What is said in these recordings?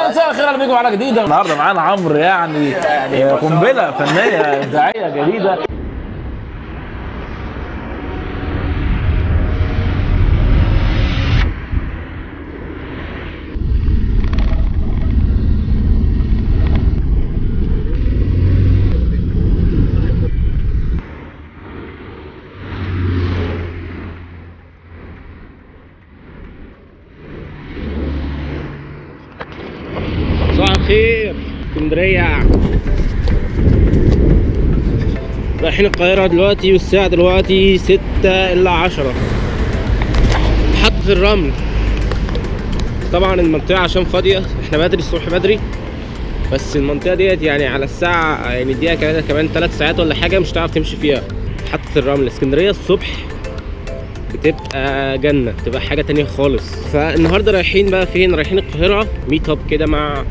مساء الخير، اهلا بيكم على جديدة. النهارده معانا عمرو، يعني قنبلة فنية ابداعية جديدة. خير اسكندرية، رايحين القاهرة دلوقتي، والساعة دلوقتي 5:50. محطة الرمل طبعا المنطقة عشان فاضية، احنا بدري الصبح بدري، بس المنطقة ديت يعني على الساعة يعني دقيقة كمان 3 ساعات ولا حاجة مش هتعرف تمشي فيها. محطة الرمل اسكندرية الصبح بتبقى جنة، بتبقى حاجة تانية خالص. فالنهاردة رايحين بقى فين؟ رايحين القاهرة meet up كده مع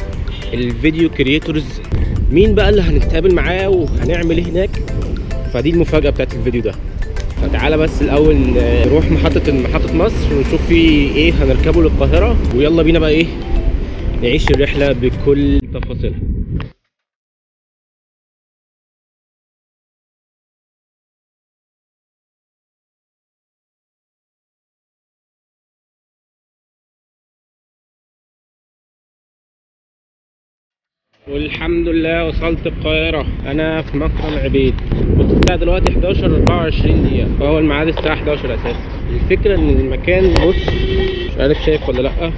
ال video creators. مين بقى اللي هنتقابل معاه وهنعمل ايه هناك؟ فدي المفاجأة بتاعت الفيديو ده. فتعالى بس الأول نروح محطة مصر ونشوف في ايه هنركبه للقاهرة، ويلا بينا بقى ايه نعيش الرحلة بكل تفاصيلها. والحمد لله وصلت القاهرة، أنا في مكرم عبيد. الساعة دلوقتي 11:24، فهو الميعاد الساعة 11 أساسا. الفكرة إن المكان، بص مش عارف شايف ولا لأ،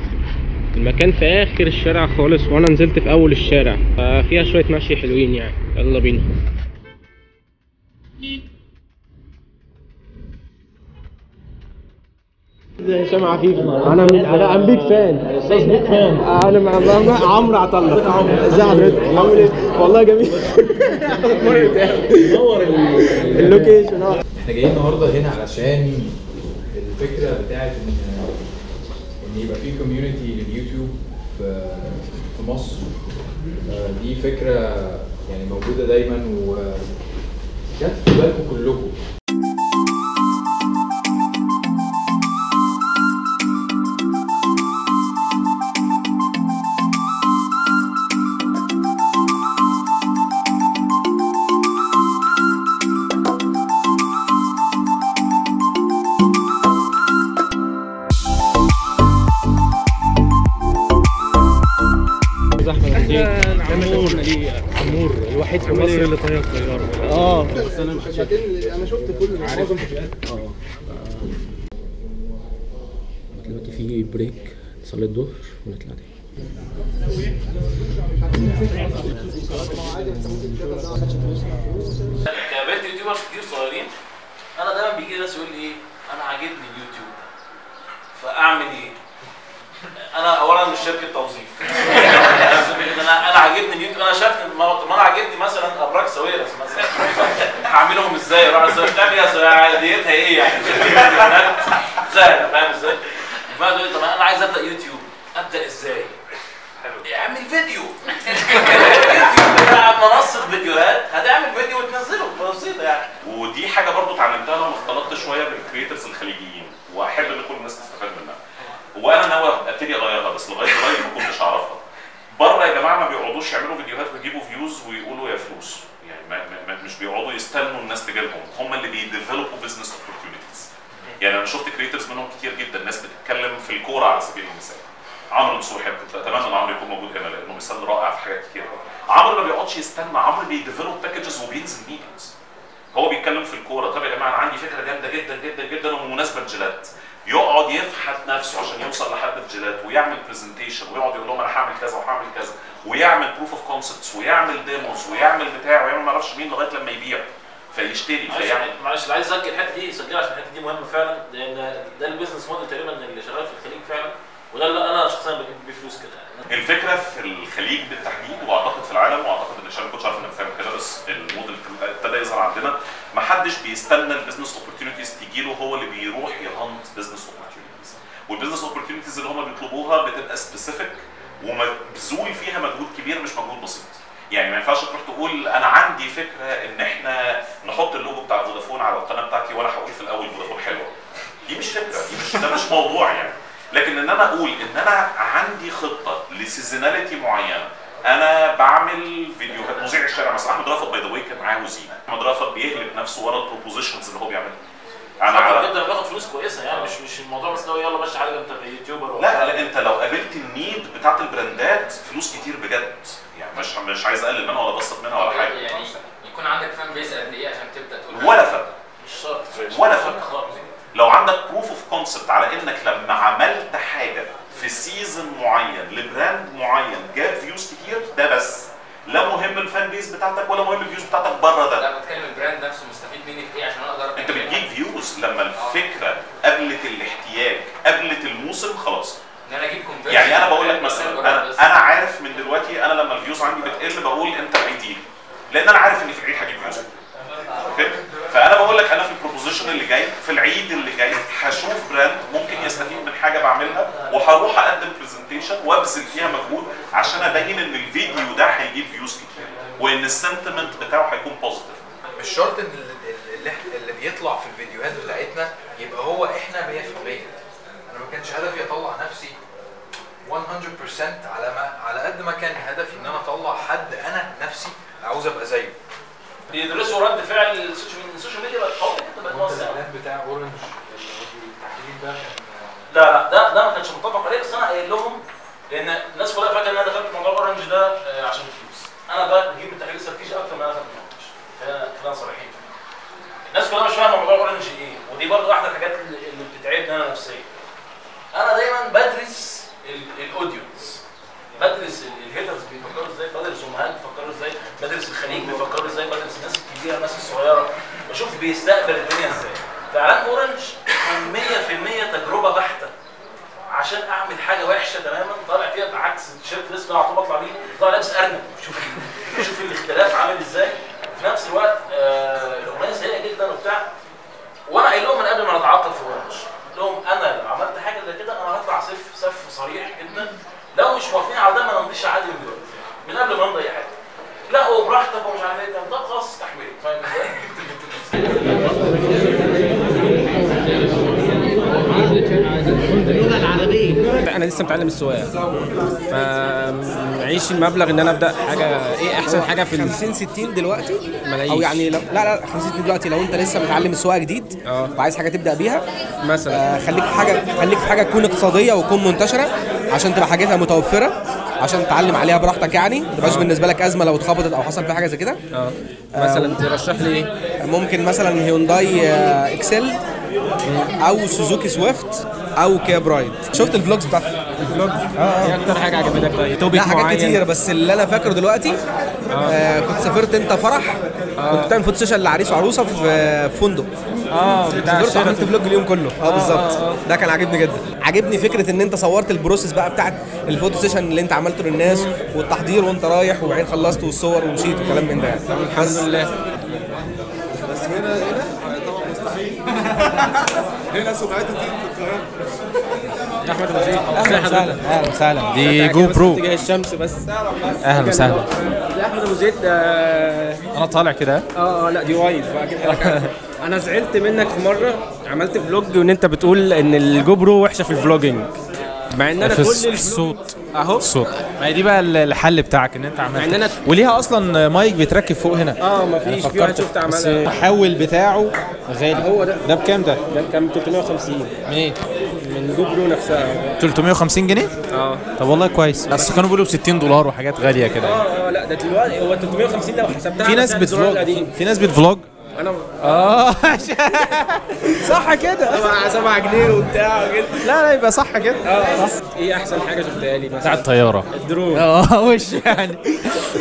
المكان في آخر الشارع خالص، وأنا نزلت في أول الشارع، ففيها شوية مشي حلوين يعني. يلا بينا. هشام عفيف، انا I'm big fan، big fan. انا مع عمرو عطله. ازي حضرتك؟ عامل ايه؟ والله جميل. نور ال location. احنا جايين النهارده هنا علشان الفكرة بتاعت ان يبقى في community لليوتيوب في مصر. دي فكرة يعني موجودة دايما وجت في بالكم كلكم. عمور الوحيد في مصر اللي طاير طيارة. بس انا شفت كل معظم الفيديوهات. دلوقتي في break، نصلي الظهر ونطلع تاني. قابلت YouTubers كتير صغيرين، انا دايما بيجي لي ناس يقول لي ايه، انا عاجبني اليوتيوب فاعمل ايه؟ انا اولا مش شركة توظيف. انا عاجبني اليوتيوب، انا شايف ما انا عاجبني مثلا ابراج ساويرس مثلا، هعملهم ازاي؟ اروح اسوي بتعمل ايه؟ ديتها ايه يعني؟ سهلة، فاهم ازاي؟ فبقعد يقول طب انا عايز ابدا يوتيوب، ابدا ازاي؟ اعمل فيديو. يوتيوب منصة فيديوهات، هتعمل فيديو وتنزله، بسيطة يعني. ودي حاجة برضو اتعلمتها لما اختلطت شوية بال creators الخليجيين، واحب ان كل الناس تستفاد منها. وانا ناوي ابتدي اغيرها، بس لغاية قريب ما كنتش اعرفها. بره يا جماعة ما بيقعدوش يعملوا فيديوهات ويجيبوا views ويقولوا يا فلوس، يعني ما مش بيقعدوا يستنوا الناس تجي لهم، هم اللي بي develop وا business opportunities. يعني انا شفت creators منهم كتير جدا، ناس بتتكلم في الكورة على سبيل المثال. عمرو نصوحي، كنت اتمنى ان عمرو يكون موجود هنا لانه مثال رائع في حاجات كتير. عمرو ما بيقعدش يستنى، عمرو بي develop packages وبينزل meetings. هو بيتكلم في الكورة، طب يا جماعة انا عندي فكرة جامدة جدا جدا جدا ومناسبة لجيلات، يقعد يفحت نفسه عشان يوصل لحد في جيلات ويعمل presentation ويقعد يقول لهم انا هعمل كذا وهعمل كذا، ويعمل proof of concepts ويعمل demos ويعمل بتاع ويعمل ما اعرفش مين لغاية لما يبيع فيشتري. فيعمل. معلش اللي عايز اسجل الحتة دي سجلها عشان الحتة دي مهمة فعلا، لان ده ال business model تقريبا اللي شغال في الخليج فعلا، وده اللي انا شخصيا بجيب بيه فلوس كده. الفكرة في الخليج بالتحديد، واعتقد في العالم، واعتقد ان الشباب ما كنتش عارف انك بتعمل كده، بس الموديل ابتدى يظهر عندنا. ما حدش بيستنى ال business opportunities تيجي له، هو اللي بيروح ي hunt business opportunities. وال business opportunities اللي هم بيطلبوها بتبقى specific ومبذول فيها مجهود كبير، مش مجهود بسيط. يعني ما ينفعش تروح تقول انا عندي فكرة ان احنا نحط اللوجو بتاع فودافون على القناة بتاعتي وانا هقول في الاول فودافون حلوة. دي مش فكرة، دي مش ده مش موضوع يعني. لكن ان انا اقول ان انا عندي خطه ل seasonality معينة، انا بعمل فيديوهات مذيع الشارع مثلا. احمد رافت by the way كان معاه وزينه، احمد رافت بيهلك نفسه ورا ال propositions اللي هو بيعملها. انا جدا باخد فلوس كويسة يعني، مش الموضوع بس لو يلا ماشي حاجة انت YouTuber. لا انت لو قابلت ال need بتاعت ال brandات فلوس كتير بجد يعني، مش عايز اقلل منها ولا ابسط منها ولا حاجة. يعني يكون عندك fan base قد ايه عشان تبدا تقول؟ ولا فرق، مش شرط ولا فرق خالص. لو عندك proof of concept على انك لما عملت حاجة في season معين ل brand معين جاب views كتير، ده بس لا مهم ال fan base بتاعتك ولا مهم ال views بتاعتك بره ده. لا بتكلم ال brand نفسه مستفيد مني في ايه عشان اقدر. انت بتجيب views لما الفكرة قبلت الاحتياج قبلت الموسم، خلاص ان انا اجيب conversion. يعني انا بقول لك مثلا انا عارف من دلوقتي، انا لما ال views عندي بتقل بقول امتى العيد يجي، لان انا عارف ان في العيد هجيب views. okay، فانا بقول لك انا في ال proposition اللي جاي في العيد اللي جاي هشوف brand ممكن يستفيد من حاجة بعملها، وهروح اقدم presentation وابذل فيها مجهود عشان ابين ان الفيديو ده هيجيب views كتير وان ال sentiment بتاعه هيكون positive. مش شرط ان اللي بيطلع في الفيديوهات بتاعتنا يبقى هو احنا 100%. انا ما كانش هدفي اطلع نفسي 100% على قد ما كان هدفي ان انا اطلع حد انا نفسي عاوز ابقى زيه. بيدرسوا رد فعل ال social media بقت قوية جدا، بقت موسعه. الاعلان بتاع اورنج التحليل ده كان لا لا ده ما كانش متفق عليه، بس انا قايل لهم لان الناس كلها فاكره ان انا دخلت موضوع اورنج ده عشان الفلوس. انا بجيب التحليل الاستراتيجي اكتر ما انا دخلت اورنج، خلينا صريحين. الناس كلها مش فاهمه موضوع اورنج ايه، ودي برضه واحدة من الحاجات اللي بتتعبني انا نفسيا. انا دايما بدرس ال audience، بدرس ال haters بيفكروا ازاي، بدرس الامهات بيفكروا ازاي، بدرس الخليج بيفكروا ازاي، بدرس الناس الكبيرة الناس الصغيرة، بشوف بيستقبل الدنيا ازاي. فاعلان اورنج كان 100% تجربه بحته عشان اعمل حاجة وحشة تماما، طالع فيها بعكس التيشيرت اللي انا على طول بطلع بيه، طالع لابس ارنب. شوف الاختلاف عامل ازاي. في نفس الوقت الاغنية سيئه جدا وبتاع، وانا قايل لهم من قبل ما نتعاقد في اورنج، قلت لهم انا لو عملت حاجة زي كده انا هطلع سف صريح جدا، لو مش موافقين على ده ما نمضيش عادي من دلوقتي، من قبل ما نمضي اي حاجة. لا وبراحتك ومش عارف ايه، طب خلاص استحملي، فاهم ازاي؟ انا لسه متعلم السواقة، فمعيش المبلغ ان انا ابدا حاجة. ايه احسن حاجة في 50 60 دلوقتي؟ ملايين. او يعني لو لا 50 60 دلوقتي لو انت لسه متعلم السواقة جديد وعايز حاجة تبدا بيها مثلا، خليك في حاجة تكون اقتصادية وتكون منتشرة عشان تبقى حاجتها متوفرة عشان تتعلم عليها براحتك، يعني ما تبقاش بالنسبة لك ازمة لو اتخبطت او حصل فيها حاجة زي كده. مثلا ترشح لي ايه؟ ممكن مثلا هيونداي اكسل او سوزوكي سويفت او كيا برايد. شفت ال vlogs بتاعتك؟ ال vlog ايه اكتر حاجة عجبتك؟ طيب topic لا حاجات كتير، بس اللي انا فاكره دلوقتي كنت سافرت انت فرح، كنت بتعمل photo session لعريس وعروسه في فندق. بتاع سافرت عملت vlog اليوم كله. بالظبط. ده كان عاجبني جدا. عاجبني فكرة ان انت صورت ال process بقى بتاعت ال photo session اللي انت عملته للناس والتحضير وانت رايح وبعدين خلصت والصور ومشيت وكلام من ده يعني. الحمد لله. بس هنا طبعا مستحيل. هنا سمعته تيجي في القاهرة. احمد ابو زيد، اهلا وسهلا. اهلا وسهلا. دي جو برو اتجاه الشمس بس. اهلا وسهلا. ده احمد ابو زيد. انا طالع كده. لا دي wide فاكيد حضرتك. انا زعلت منك في مرة عملت vlog وان انت بتقول ان الجو برو وحشة في ال vlogging، مع ان انا كل الصوت اهو الصوت. ما هي دي بقى الحل بتاعك ان انت عملت، مع ان وليها اصلا مايك بيتركب فوق هنا. مفيش، في واحد شفت عملها المحول بتاعه غالي. هو ده بكام؟ ده كان 350. منين؟ من جو برو نفسها. 350 جنيه؟ طب والله كويس، بس كانوا بيقولوا ب $60 وحاجات غالية كده. لا ده دلوقتي هو 350 لو حسبتها. في ناس بت vlog، في ناس بت vlog. انا صح كده، 7 جنيه وبتاع وكده. لا يبقى صح كده. ايه احسن حاجة شفتها لي مثلا؟ بتاع الطيارة، الدرون. وش يعني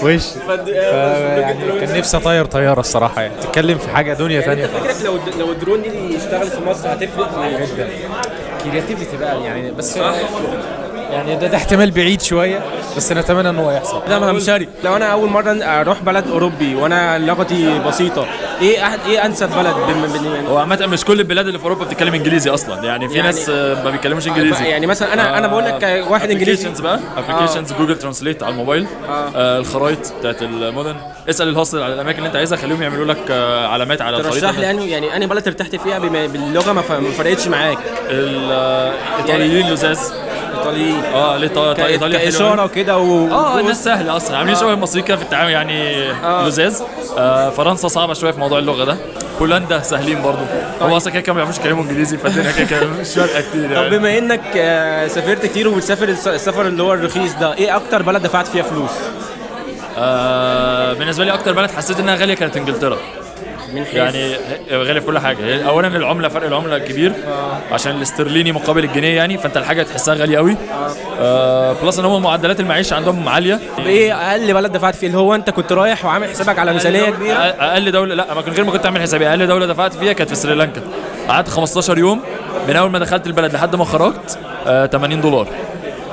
وش يعني كان نفسي اطير طيارة الصراحة، يعني تتكلم في حاجة دنيا ثانية. انت فكرك لو الدرون دي يشتغل في مصر هتفرق في جدا creativity بقى يعني، بس صح. يعني ده احتمال بعيد شوية، بس نتمنى ان هو يحصل. ده همشري. لو انا اول مرة اروح بلد اوروبي وانا لغتي بسيطة، ايه انسب بلد؟ يعني هو عامة مش كل البلاد اللي في اوروبا بتتكلم انجليزي اصلا، يعني في يعني ناس ما بيتكلموش انجليزي. يعني مثلا انا بقول لك واحد انجليزي applications بقى، applications Google Translate على الموبايل، الخرايط بتاعت المدن، اسال ال hostel على الاماكن اللي انت عايزها، خليهم يعملوا لك علامات على الخريطة. ترشح لي يعني انا بلد ارتحت فيها باللغة ما فرقتش معاك؟ الايطاليين لزاز. ايطاليين ليه ايطاليا اشارة وكده الناس سهلة اصلا، عاملين شبه المصريين كده في التعامل يعني. لزاز. فرنسا صعبة شوية في موضوع اللغة ده. هولندا سهلين برضو. طيب. هم اصلا كده ما بيعرفوش يتكلموا انجليزي، فالدنيا كده مش فارقه كتير يعني. طب بما انك سافرت كتير وبتسافر السفر اللي هو الرخيص ده، ايه اكتر بلد دفعت فيها فلوس؟ بالنسبة لي اكتر بلد حسيت انها غالية كانت انجلترا. من حيث يعني غالية في كل حاجة. اولا العملة، فرق العملة كبير عشان الاسترليني مقابل الجنيه يعني، فانت الحاجة تحسها غالية قوي. plus ان هم معدلات المعيشة عندهم عالية. طب ايه اقل بلد دفعت فيه اللي هو انت كنت رايح وعامل حسابك على ميزانية كبيرة؟ اقل دولة، لا ما كنت غير ما كنت عامل حسابي. اقل دولة دفعت فيها كانت في سريلانكا. قعدت 15 يوم من اول ما دخلت البلد لحد ما خرجت $80.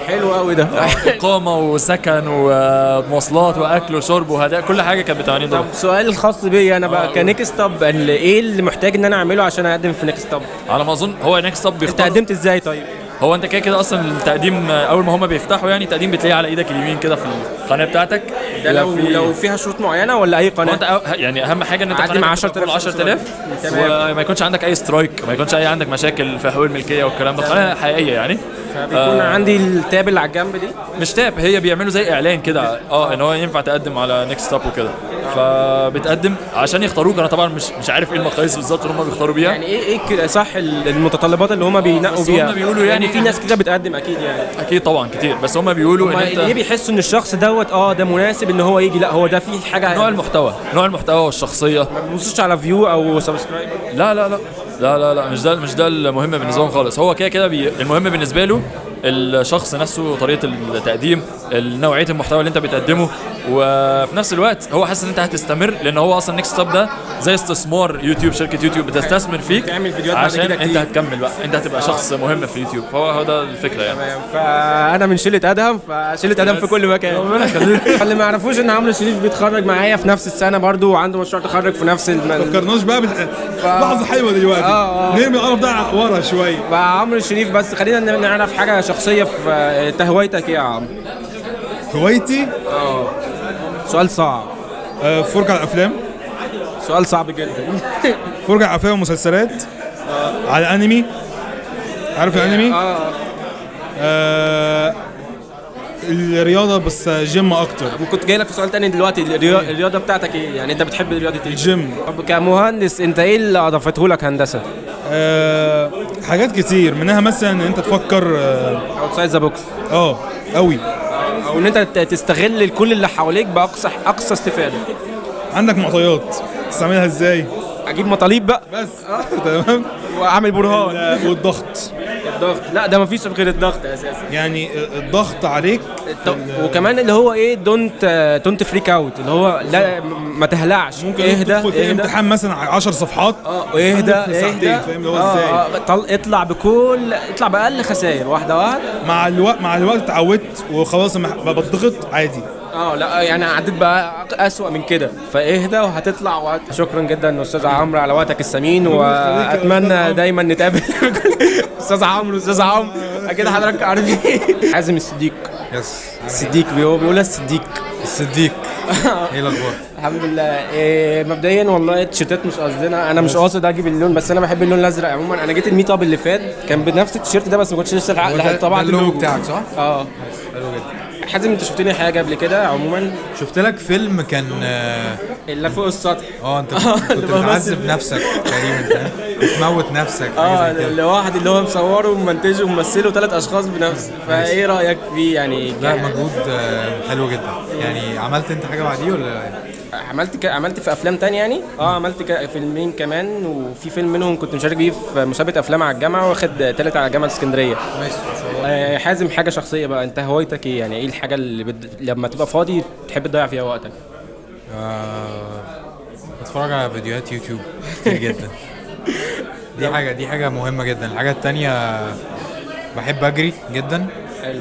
حلو قوي ده. اقامه وسكن ومواصلات واكل وشرب وهدايا، كل حاجة كانت ب $80. طب سؤال خاص بيا انا بقى ك Next Up، ايه اللي محتاج ان انا اعمله عشان اقدم في Next Up؟ على ما اظن هو Next Up بيختار. انت قدمت ازاي طيب؟ هو انت كده كده اصلا التقديم اول ما هم بيفتحوا يعني التقديم بتلاقيه على ايدك اليمين كده في القناة بتاعتك. ده لو فيها شروط معينة ولا اي قناة؟ انت يعني اهم حاجة ان انت تعدي مع 10000 وما يكونش عندك اي strike، ما يكونش اي عندك مشاكل في حقوق الملكية والكلام ده. قناة حقيقية يعني. فبيكون عندي ال tab اللي على الجنب دي، مش tab، هي بيعملوا زي اعلان كده ان هو ينفع تقدم على Next Up وكده، فبتقدم عشان يختاروك. انا طبعا مش عارف ايه المقاييس بالظبط اللي هم بيختاروا بيها، يعني ايه صح المتطلبات اللي هم بينقوا بيها. هم بيقولوا يعني في ناس كده بتقدم اكيد يعني، اكيد طبعا كتير، بس هم بيقولوا ان انت ليه بيحسوا ان الشخص دوت ده مناسب ان هو يجي؟ لا هو ده فيه حاجة، نوع المحتوى، نوع المحتوى والشخصية. ما بيبصوش على view او subscribe؟ لا لا لا لا لا لا، مش ده المهم بالنسبة لهم خالص. هو كده كده المهم بالنسبة له الشخص نفسه، طريقه التقديم، نوعية المحتوى اللي انت بتقدمه، وفي نفس الوقت هو حاسس ان انت هتستمر، لان هو اصلا Next Up ده زي استثمار يوتيوب، شركة يوتيوب بتستثمر فيك تعمل فيديوهات بعد عشان كده انت كتير. هتكمل بقى، انت هتبقى شخص مهم في اليوتيوب، فهو ده الفكرة يعني. تمام. فانا من شله ادهم، فشله ادهم في كل مكان. ربنا يخليك. اللي ما يعرفوش ان عمرو شريف بيتخرج معايا في نفس السنة برضو، وعنده مشروع تخرج في نفس فكرناش بقى لحظة حلوة دلوقتي. نرمي القرف ده ورا شوية. فعمرو شريف، بس خلينا نعرف حاجة شخصية في انت هوايتك ايه يا عمرو؟ هوايتي؟ سؤال صعب. فرجه على الافلام. سؤال صعب جدا. فرجه على افلام ومسلسلات، على انمي. عارف الانمي؟ الرياضة، بس جيم اكتر. كنت جاي لك في سؤال تاني دلوقتي، الرياضة بتاعتك ايه؟ يعني انت بتحب رياضة ايه؟ الجيم. طب كمهندس انت ايه اللي اضافته لك هندسة؟ حاجات كتير، منها مثلا ان انت تفكر outside the box. قوي، او ان انت تستغل كل اللي حواليك باقصى اقصى استفاده. عندك معطيات تستعملها ازاي؟ اجيب مطالب بقى بس. تمام. واعمل برهان. والضغط. الضغط، لا ده مفيش غير الضغط اساسا يعني، الضغط عليك. وكمان اللي هو ايه، don't freak out، اللي هو لا ما تهلعش، ممكن اهدى. تدخل في امتحان مثلا 10 صفحات، اهدى اهدى، فاهم اللي هو ازاي؟ اطلع بكل، اطلع باقل خسائر، واحدة واحدة. مع الوقت اتعودت وخلاص، بضغط عادي. لا يعني عديت بقى اسوأ من كده، فاهدى وهتطلع شكرا جدا استاذ عمرو على وقتك الثمين، واتمنى دايما نتقابل. استاذ عمرو، استاذ عمرو اكيد حضرتك عارفين. حازم الصديق. yes الصديق، بيقول الصديق. الصديق. ايه الاخبار؟ الحمد لله. مبدئيا والله التيشيرتات مش قصدنا، انا مش قاصد اجيب اللون، بس انا بحب اللون الازرق عموما. انا جيت ال meet up اللي فات كان بنفس التيشيرت ده، بس ما كنتش لسه طبعا اللوجو بتاعك صح؟ حلو جدا. حازم انت شفت لي حاجة قبل كده عموما؟ شفت لك فيلم كان اللي فوق السطح. انت كنت بتعذب نفسك تقريبا، بتموت نفسك. الواحد اللي هو مصوره ومنتجه وممثله 3 اشخاص بنفس. فايه رايك فيه يعني؟ لا مجهود حلو جدا يعني. عملت انت حاجة بعديه ولا؟ عملت في افلام تانية يعني. عملت فيلمين كمان، وفي فيلم منهم كنت مشارك بيه في مسابقة افلام على الجامعة، واخد تالت على جامعه اسكندرية. ماشي ما شاء الله. حازم حاجة شخصية بقى، انت هوايتك ايه يعني؟ ايه الحاجة اللي لما تبقى فاضي تحب تضيع فيها وقتك؟ بتفرج على فيديوهات يوتيوب كتير جدا. دي حاجة مهمة جدا. الحاجة التانية بحب اجري جدا. حلو.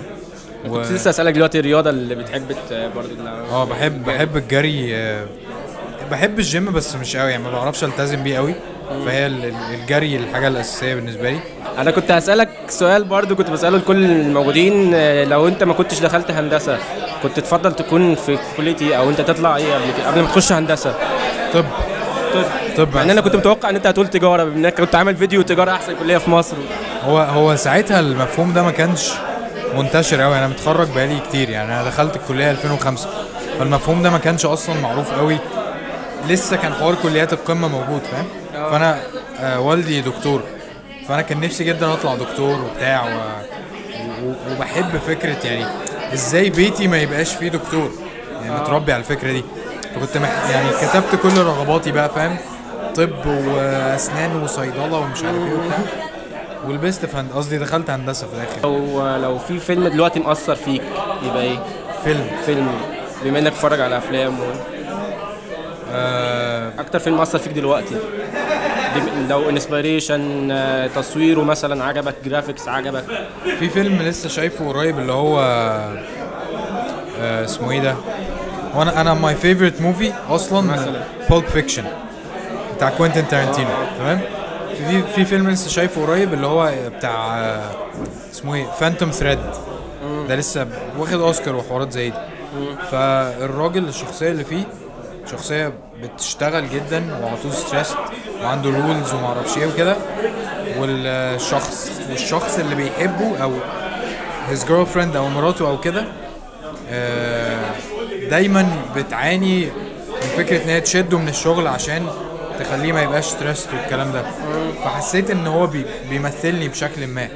كنت لسه اسالك دلوقتي الرياضة اللي بتحب برضه؟ بحب الجري، بحب الجيم بس مش قوي يعني، ما بعرفش التزم بيه قوي، فهي الجري الحاجة الاساسية بالنسبة لي. انا كنت هسالك سؤال برضو كنت بساله لكل الموجودين، لو انت ما كنتش دخلت هندسة كنت تفضل تكون في كليه ايه، او انت تطلع ايه قبل ما تخش هندسة؟ طب يعني انا كنت متوقع ان انت هتقول تجارة، بما انك كنت عامل فيديو تجارة احسن كليه في مصر. هو ساعتها المفهوم ده ما كانش منتشر قوي، انا متخرج بقالي كتير يعني، انا دخلت الكلية 2005، فالمفهوم ده ما كانش اصلا معروف قوي، لسه كان حوار كليات القمه موجود، فاهم؟ فانا والدي دكتور، فانا كان نفسي جدا اطلع دكتور وبتاع وبحب فكرة يعني ازاي بيتي ما يبقاش فيه دكتور، يعني متربي على الفكرة دي، فكنت يعني كتبت كل رغباتي بقى، فاهم؟ طب واسنان وصيدله ومش عارف ايه وبتاع، ولبست في قصدي دخلت هندسة في الاخر. لو في فيلم دلوقتي مأثر فيك يبقى ايه؟ فيلم بما انك بتتفرج على افلام اكتر فيلم مأثر فيك دلوقتي، لو inspiration، تصويره مثلا عجبك، graphics عجبك. في فيلم لسه شايفه قريب اللي هو اسمه ايه ده؟ هو انا my favorite movie اصلا Pulp Fiction بتاع كوينتين تارانتينو، تمام؟ في فيلم لسه شايفه قريب اللي هو بتاع اسمه ايه؟ Phantom Thread، ده لسه واخد اوسكار وحوارات زي دي. فالراجل الشخصية اللي فيه شخصية بتشتغل جدا وعلى طول stressed وعنده rules وما اعرفش ايه وكده، والشخص اللي بيحبه او his girlfriend او مراته او كده، دايما بتعاني من فكرة ان هي تشده من الشغل عشان تخليه ما يبقاش stressed والكلام ده. فحسيت ان هو بيمثلني بشكل ما،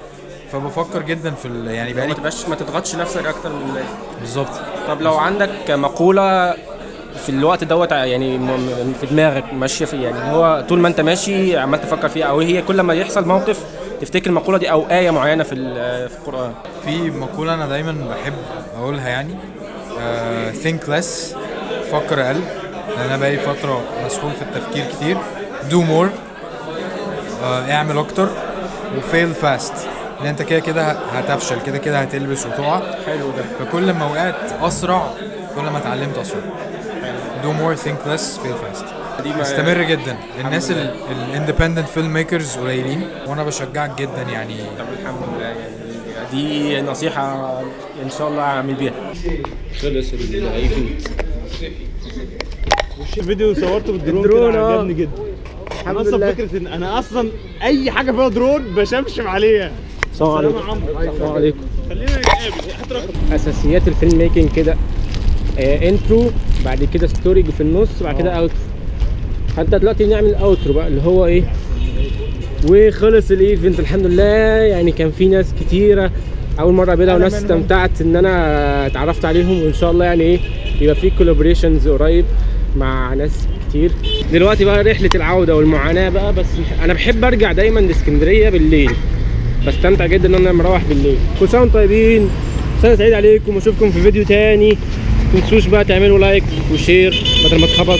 فبفكر جدا في يعني بقالي ما تضغطش نفسك اكتر من اللازم. بالظبط. طب لو عندك مقولة في الوقت دوت يعني في دماغك ماشية في، يعني هو طول ما انت ماشي عمال تفكر فيها، او هي كل ما يحصل موقف تفتكر المقولة دي او ايه معينة في القران؟ في مقولة انا دايما بحب اقولها يعني، think less، فكر اقل، لان انا بقالي فترة مسحول في التفكير كتير. do more، اعمل اكتر، و fail fast، لان انت كده كده هتفشل، كده كده هتلبس وتقع. حلو ده. فكل ما وقعت اسرع كل ما اتعلمت اسرع. do more, think less, fail fast. استمر جدا. الناس ال independent filmmakers قليلين، وانا بشجعك جدا يعني. طب الحمد لله، يعني دي نصيحة ان شاء الله اعمل بيها. خلص ال event. الفيديو صورته بالدرون كده عجبني جدا. الحمد لله. فكرة ان انا اصلا اي حاجة فيها درون بشمشم عليها. السلام عليكم. السلام عليكم. خلينا نتقابل. هات رقم. اساسيات ال film making كده، intro، بعد كده story في النص، بعد كده outro. فانت دلوقتي نعمل outro بقى اللي هو ايه. وخلص ال event الحمد لله، يعني كان في ناس كتيرة اول مرة اقابلها، وناس استمتعت ان انا اتعرفت عليهم، وان شاء الله يعني ايه يبقى في collaborations قريب مع ناس كتير. دلوقتي بقى رحله العودة والمعاناة بقى، بس انا بحب ارجع دايما لاسكندريه بالليل، بستمتع جدا ان انا مروح بالليل. كل سنة وانتم طيبين، سنة سعيدة عليكم، واشوفكم في فيديو تاني. متنسوش بقى تعملوا like و share بدل ما تخبط.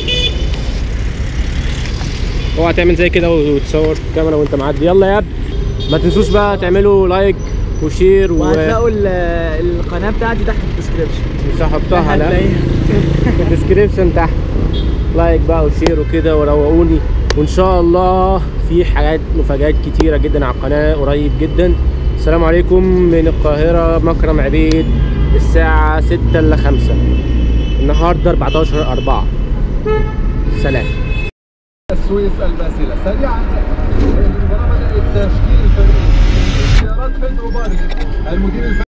اوعى تعمل زي كده وتصور في الكاميرا وانت معدي. يلا يا ابني، ما تنسوش بقى تعملوا like و share وهتلاقوا القناة بتاعتي تحت في ال description. مش هحطها، لا في ال description تحت. like بقى و share وكده وروقوني، وان شاء الله في حاجات مفاجآت كتيرة جدا على القناة قريب جدا. السلام عليكم من القاهرة، مكرم عبيد، الساعة 5:55 النهاردة 14/4. سلام. السويس الباسلة سريعا، المباراة بدأت تشكيل الفريق، اختيارات بيدرو باري المدير الفني.